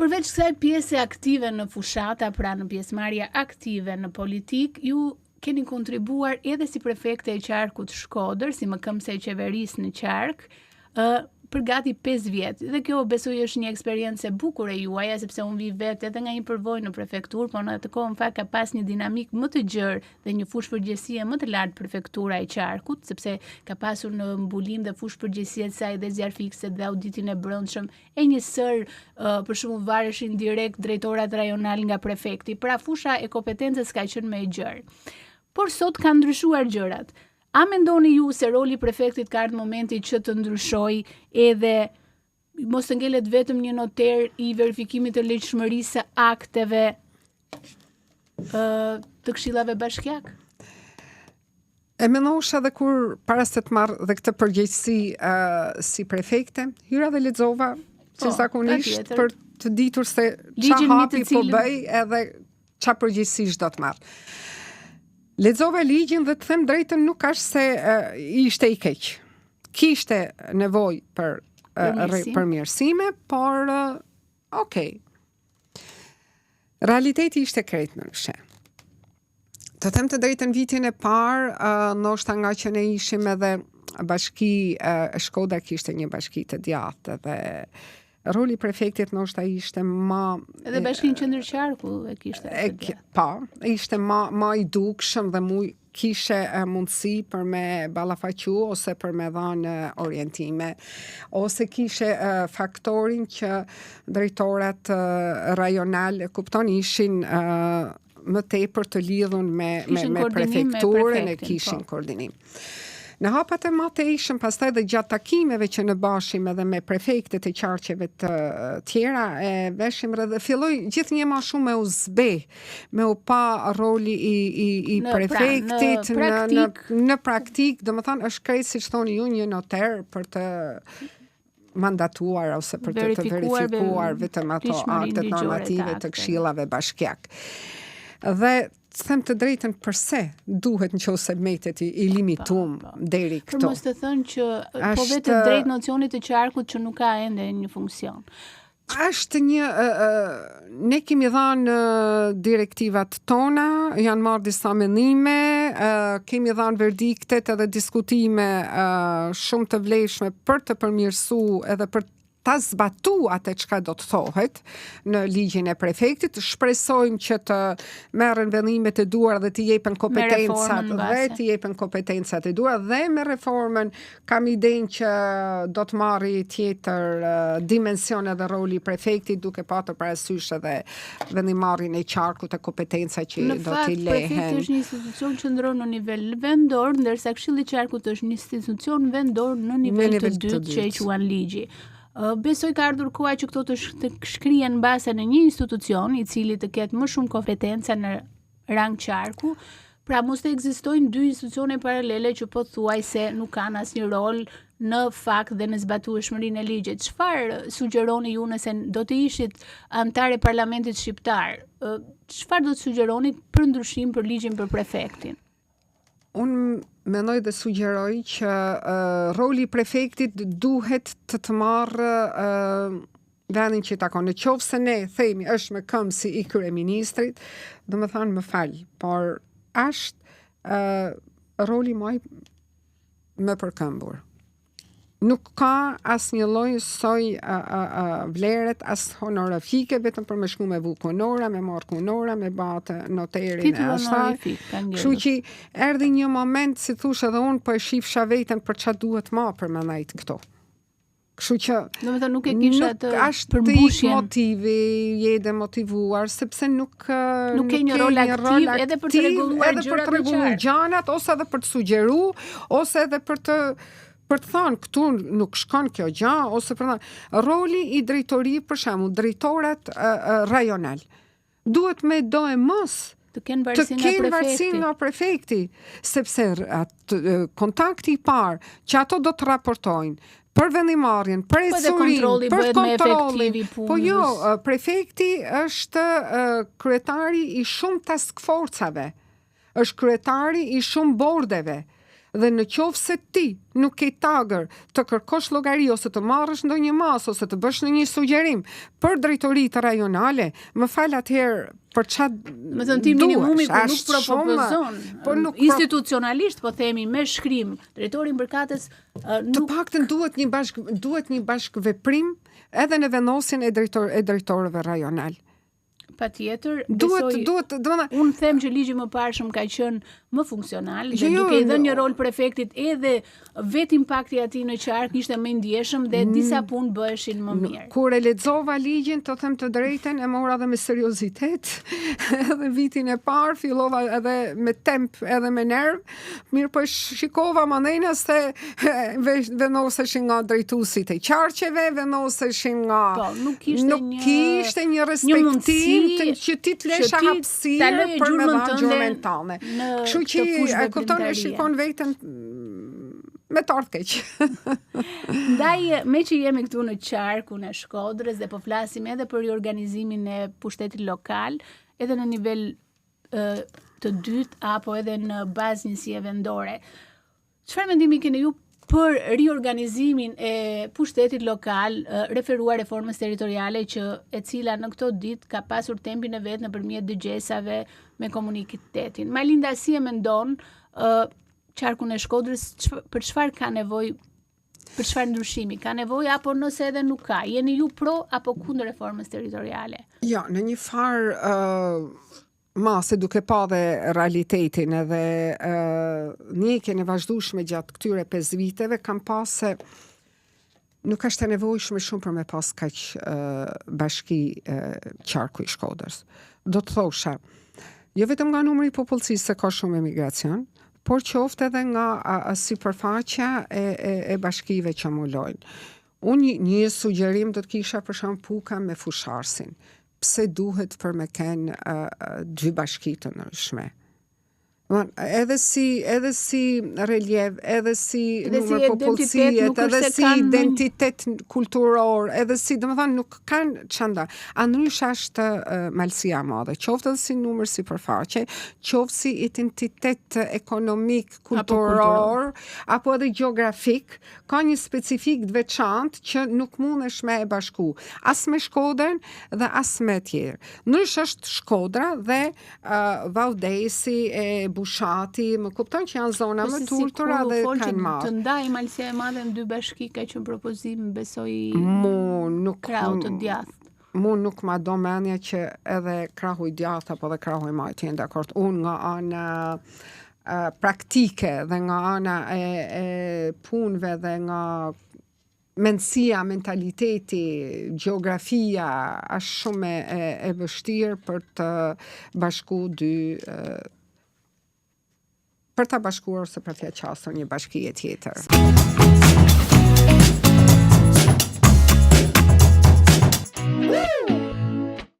Përveç kësaj pjese aktive në fushata, pra në pjesëmarrje aktive në politikë, ju keni kontribuar edhe si prefekte e qarkut Shkodër, si mëkëmbëse e qeverisë në qark, ë për gati 5 vjet. Dhe kjo besoj është një eksperiencë e bukur e juaja, sepse unë vij vetë edhe nga një përvojë në prefekturë, por në atë kohë në fakt ka pas një dinamikë më të gjerë dhe një fushë përgjegjësie më të lartë prefektura e qarkut, sepse ka pasur në mbulim dhe fushë përgjegjësie të saj dhe zjarrfikëset dhe auditin e brendshëm e një sërë, për shembull vareshin direkt drejtorat rajonal nga prefekti. Pra fusha e kompetencës ka qenë më e gjerë. Por sot kanë ndryshuar gjërat. A mendoni ju se roli i prefektit ka ardhur momenti që të ndryshojë edhe mos të ngelet vetëm një noter i verifikimit të ligjshmërisë së akteve ë të këshillave bashkiak? E mendosha dhe kur para se të marr dhe këtë përgjegjësi uh, si prefekte, hyra dhe lexova po, si zakonisht për të ditur se ça hapi po bëj edhe ça përgjegjësish do të marr. Lexova ligjin dhe të them drejtën nuk është se uh, ishte i keq. Kishte nevojë për uh, përmirësime, por uh, okay. Realiteti ishte krejt ndryshe. Të them të drejtën vitin e parë, uh, ndoshta nga që ne ishim edhe bashki, uh, Shkodra kishte një bashki të djathtë dhe roli i prefektit ndoshta ishte ma Edhe bashkinë qendër qarku e kishte. E, po, ishte ma ma i dukshëm dhe mu kishe mundësi për me ballafaqu ose për me dhanë orientime ose kishe faktorin që drejtorat rajonal kupton ishin më tepër të lidhun me me me prefekturën e kishin po. koordinim. Në hapat e mëtejshëm, pastaj dhe gjatë takimeve që ne bashim edhe me prefektet e qarqeve të tjera, e veshim dhe filloi gjithnjë ma shumë me u zbeh, me u pa roli i, i, i në, prefektit pra, në, në, në, në praktikë, domethënë është krejt siç thoni ju një noter për të mandatuar ose për të të verifikuar vetëm ato aktet normative të këshillave bashkiak. Dhe të them të drejtën përse duhet në qoftë se mbetet i, i limitum po, po. deri këtu. Për mos të thënë që po vetë drejt nocionit të qarkut që nuk ka ende një funksion. Është një ne kemi dhanë direktivat tona, janë marrë disa mendime, kemi dhanë verdiktet edhe diskutime shumë të vlefshme për të përmirësu edhe për ta zbatu atë çka do të thohet në ligjin e prefektit. Shpresojmë që të merren vendimet e duhura dhe të jepen kompetencat dhe të jepen kompetencat e duhura dhe me reformën Kam idenë që do të marri tjetër dimension edhe roli i prefektit duke patur parasysh edhe vendimmarrjen e qarkut e kompetenca që do t'i lehen. Në fakt, prefekti është një institucion qendror në nivel vendor, ndërsa Këshilli i Qarkut është një institucion vendor në nivel, në nivel të dytë, të dytë që e quan ligji. Besoj ka ardhur koha që këto të, të shkrihen mbase në një institucion i cili të ketë më shumë kompetenca në rang qarku, pra mos të ekzistojnë dy institucione paralele që pothuajse nuk kanë asnjë rol në fakt dhe në zbatueshmërinë e ligjit. Çfarë sugjeroni ju nëse do të ishit anëtare e Parlamentit shqiptar? Çfarë do të sugjeronit për ndryshim për ligjin për prefektin? Unë mendoj dhe sugjeroj që uh, roli i prefektit duhet të të marrë uh, vendin që i takon. Në qoftë se ne themi është mëkëmbësi i kryeministrit, domethënë më fal, por është uh, roli më i mëpërkëmbur. Nuk ka asnjë lloj soj a, a, a, vleret as honorifike, vetëm për me shku me vu kunora, me marrë kunora, me ba atë noterin e asaj. Kështu që erdhi një moment, si thush edhe unë, po e shifsha veten për ça duhet ma për me nejt këtu. Kështu që Domethënë nuk e kisha atë përmbushjen. Nuk motivi, je demotivuar sepse nuk nuk ke një rol aktiv edhe për të rregulluar gjërat, edhe për të rregulluar gjërat ose edhe për të sugjeruar ose edhe për të për të thënë këtu nuk shkon kjo gjë ose për të thënë roli i drejtorit për shembull drejtorat rajonal duhet me doemos të kenë varësi nga prefekti. varësi nga prefekti, sepse atë, kontakti i parë që ato do të raportojnë për vendimmarrjen, për po ecurinë, për kontrollin. Po jo, prefekti është kryetari i shumë task forcave. Është kryetari i shumë bordeve. Dhe në qoftë se ti nuk ke tagër të kërkosh llogari ose të marrësh ndonjë masë ose të bësh ndonjë sugjerim për drejtoritë rajonale, më fal atëherë për ça Me thënë ti minimumi kur nuk propozon, po nuk institucionalisht po themi me shkrim, drejtorin përkatës nuk të paktën duhet një bashk duhet një bashkëveprim edhe në vendosjen e drejtor e drejtorëve rajonal. Patjetër, duhet besoj, duhet, domethënë unë them që ligji i mëparshëm ka qenë më funksional dhe jo, jo, duke i dhënë një rol prefektit edhe vetë impakti i atij në qark ishte më i ndjeshëm dhe mm. disa punë bëheshin më mirë. Kur e lexova ligjin, të them të drejtën, e mora edhe me seriozitet. edhe vitin e parë fillova edhe me temp, edhe me nerv. Mirëpo e shikova mandejna se vendoseshin nga drejtuesit e qarqeve, vendoseshin nga po, nuk kishte nuk një kishte një respektim të që ti të lesh hapësirë për me dhënë gjurmën tënde. Kështu që e kupton e shikon veten me të ardhë keq. Ndaj, meqë jemi këtu në qarkun e Shkodrës dhe po flasim edhe për riorganizimin e pushtetit lokal, edhe në nivel të dytë apo edhe në bazë njësie vendore. Çfarë mendimi keni ju për riorganizimin e pushtetit lokal referuar reformës territoriale që e cila në këto ditë ka pasur tempin e vet nëpërmjet dëgjesave me komunitetin. Majlinda si e mendon uh, qarkun e Shkodrës për çfarë ka nevojë për çfarë ndryshimi ka nevojë apo nëse edhe nuk ka? Jeni ju pro apo kundër reformës territoriale? Jo, në një farë uh, mase duke pa dhe realitetin edhe uh, ndjekjen e vazhdueshme gjatë këtyre 5 viteve, kam pa se nuk është e nevojshme shumë për me pas kaq uh, bashki uh, qarku i Shkodrës. Do të thosha, jo vetëm nga numri i popullsisë se ka shumë emigracion, por qoftë edhe nga sipërfaqja e, e, e bashkive që mbulojnë. Unë një, një sugjerim do të kisha për shembull Puka me Fushë-Arrëzin. Pse duhet për me kenë uh, dy bashki të ndryshme? Edhe si edhe si reliev, edhe si edhe numër si popullsie, edhe si identitet kulturor, edhe si, domethënë nuk kanë ça nda. A ndryshe është uh, Malësia e Madhe, qoftë edhe si numër sipërfaqe, qoftë si identitet ekonomik, kulturor, apo edhe gjeografik, ka një specifikë të veçantë që nuk mundesh me e bashku, as me Shkodrën dhe as me tjerë. Ndryshe është Shkodra dhe uh, Vau i Dejës e Bushati, më kupton që janë zona po më të ultura dhe kanë marrë. Të ndaj Malësia e Madhe në dy bashki ka qenë propozim, besoj Mu nuk krahut të djathtë. Mu nuk ma do mendja që edhe krahu i djathtë apo edhe krahu i majtë jenë dakord. Unë nga ana praktike dhe nga ana e, e punëve dhe nga mendësia, mentaliteti, gjeografia, është shumë e, e vështirë për të bashku dy për ta bashkuar ose për t'ia qasur një bashkie tjetër.